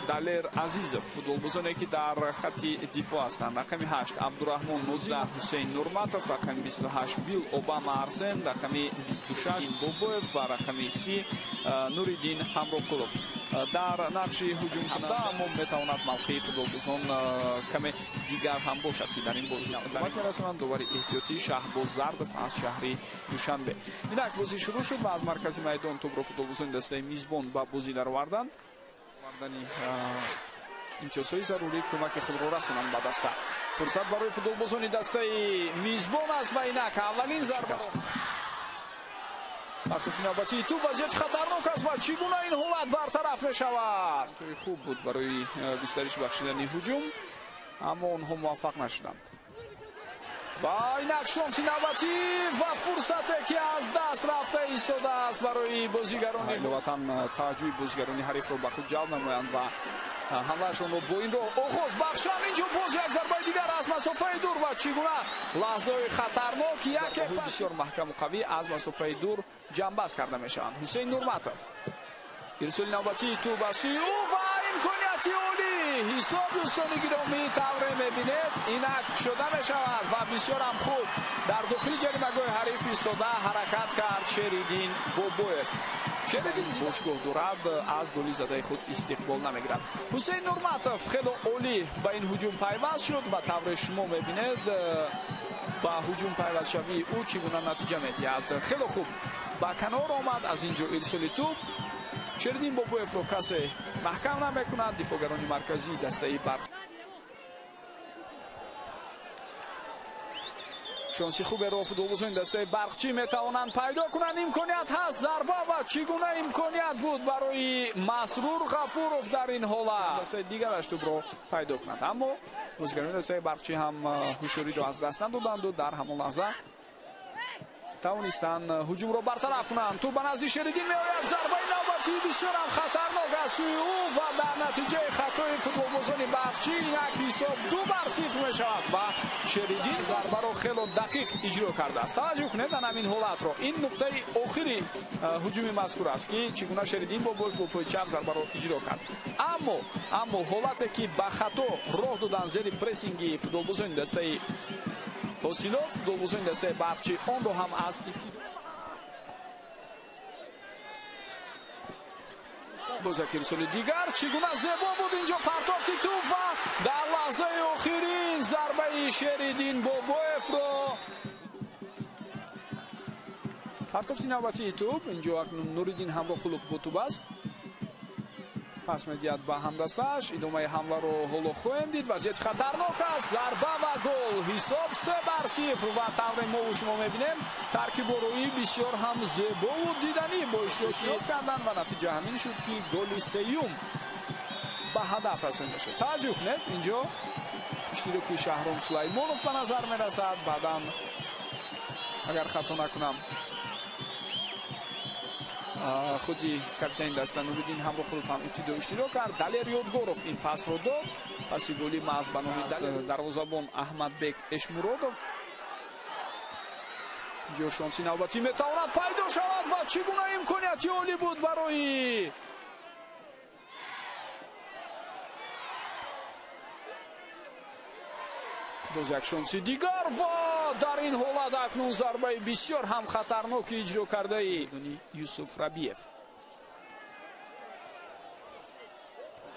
Далер Азизов, футболбозоне ки дар хатти дифоъ ҳастанд. Рақами 8 Абдураҳмон Нозимов, Ҳусейн Нурматов, рақами 28 Бил Обама Арсен, рақами 26 Бобоев ва рақами 30 Нуриддин Ҳамроқулов. Дар нақши ҳуҷумкунанда, аммо метавонад мавқеи футболбозон каме дигар ҳам бошад, ки дар ин бозӣ кӯмак мерасонанд. Довари эҳтиётӣ Шаҳбоз Зардов аз шаҳри Душанбе. Инак бозӣ шурӯъ шуд ва аз маркази майдон тӯбро футболбозони дастаи мизбон ба бозӣ дароварданд. Овардани имтиёзҳои зарурӣ кӯмаки худро расонанд ба даста. Фурсат барои футболбозони дастаи мизбон аст ва инак аввалин зарба. Партофи навбатии тӯб, вазъияти хатарнок аст ва чӣ гуна ин ҳолат бартараф мешавад? Тои хуб буд барои густариш бахшидани ҳуҷум, аммо онҳо муваффақ нашуданд. Ва инак шонси навбатӣ ва фурсате ки аз даст рафта истодааст барои бозигарони иловатан таваҷҷӯҳи бозигарони ҳарифро ба худ ҷалб намоянд ва ҳамлаашонро бо ин роҳ оғоз бахшанд. Инҷо боз як зарбаи дигар аз масофаи дур ва чӣ гуна лаҳзаҳои хатарнок яке бисёр маҳкаму қавӣ аз масофаи дур ҷамъбаст карда мешаванд. Ҳусейн Нурматов, ирсоли навбатии тӯб аз сӯи ӯ ва имконияти олӣ. Ҳисоб, дӯстони гиромӣ, тавре мебинед, инак шуда мешавад ва бисёрам хуб дар дохили ҷаримагоҳи ҳариф истода ҳаракат кард Шериддин Бобоев. Шериддин бошгоҳ дорад, аз голи задаи худ истиқбол намегирад. Ҳусейн Нурматов хело олӣ ба ин ҳуҷум пайваст шуд ва тавре шумо мебинед, ба ҳуҷум пайвастшавии ӯ чӣ гуна натиҷа медиҳад. Хело хуб ба канор омад, аз ин ҷо ирсоли тӯб. Шериддин Бобоевро касе маҳкам намекунад. Дифоъгарони марказии дастаи Барқ. Шонси хуберо футболбозони дастаи Барқчӣ метавонанд пайдо кунанд. Имконият ҳаст, зарба ва чӣ гуна имконият буд барои Масрур Ғафуров дар ин ҳолат. Дастаи дигараш тӯбро пайдо кунад, аммо бозигарони дастаи Барқчӣ ҳам ҳушёриро аз даст надоданду дар ҳамон лаҳза тавонистанд ҳуҷумро бартараф кунанд. Тӯб ба назди Шериддин меояд, зарбаи навбатии бисёрам хатарнок аз сӯи ӯ ва дар натиҷаи хатои футболбозони Барқчӣ инак ҳисоб 2-0 мешавад ва Шериддин зарбаро хело дақиқ иҷро кардааст. Таваҷҷӯҳ кунед ан ҳамин ҳолатро. Ин нуқтаи охири ҳуҷуми мазкур аст, ки чӣ гуна Шериддин Бобоев бо пои чап зарбаро иҷро кард. Аммо ҳолате ки ба хато роҳ додан зери прессинги футболбозони дастаи Ҳосилот, футболбозони дастаи Барқчӣ онро ҳам аз ибтидо боз як ирсоли дигар. Чӣ гуна зебо буд инҷо партофти тӯб ва дар лаҳзаи охирин зарбаи Шериддин Бобоевро. Партофти навбатии тӯб, инҷо акнун Нуриддин Ҳамроқулов бо тӯб аст, пас медиҳад ба ҳамдастааш. Идомаи ҳамларо ҳоло хоҳем дид. Вазъияти хатарнок аст, зарба ва гол. Ҳисоб 3-0 ва тавре мо шумо мебинем, таркибороӣ бисёр ҳам зебову диданӣ бо иштирок кардан ва натиҷа ҳамин шуд, ки голи сеюм ба ҳадаф расонида шуд. Таваҷҷӯҳ кунед, инҷо иштироки Шаҳром Сулаймонов ба назар мерасад. Баъдан агар хато накунам, худи капитани даста Нуриддин Ҳамроқулов ҳам ибтидо иштирок кард. Далер Ёдгоров ин пасро дод. Паси голи маҳз ба номи дарвозабон Аҳмадбек Эшмуродов. Инҷо шонси навбатӣ метавонад пайдо шавад ва чӣ гуна имконияти олӣ буд барои боз як шонси дигар ва дар ин ҳолат акнун зарбаи бисёр ҳам хатарноки иҷро кардаи Юсуф Рабиев.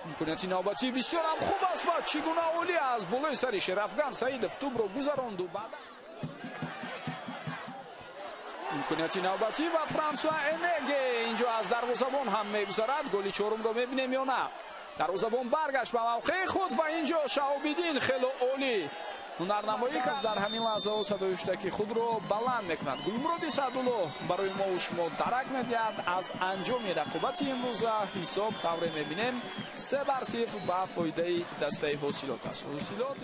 Имконияти навбатӣ бисёр ҳам хуб аст ва чӣ гуна олӣ аз болои сари Шерафган Саидов тӯбро гузаронду. Баъдан имконияти навбатӣ ва Франсуа Энеге инҷо аз дарвозабон ҳам мегузарад. Голи чорумро мебинем ё на? Дарвозабон баргашт ба мавқеи худ ва инҷо Шаҳобиддин хело олӣ ҳунарнамоӣ кард. Дар ҳамин лаҳзаҳо садои ҳуштаки худро баланд мекунад. Гулмуроди Саъдулло барои мо шумо дарак медиҳад аз анҷоми рақобати имрӯза. Ҳисоб тавре мебинем 3-0 ба фоидаи дастаи Ҳосилот аст. Ҳосилот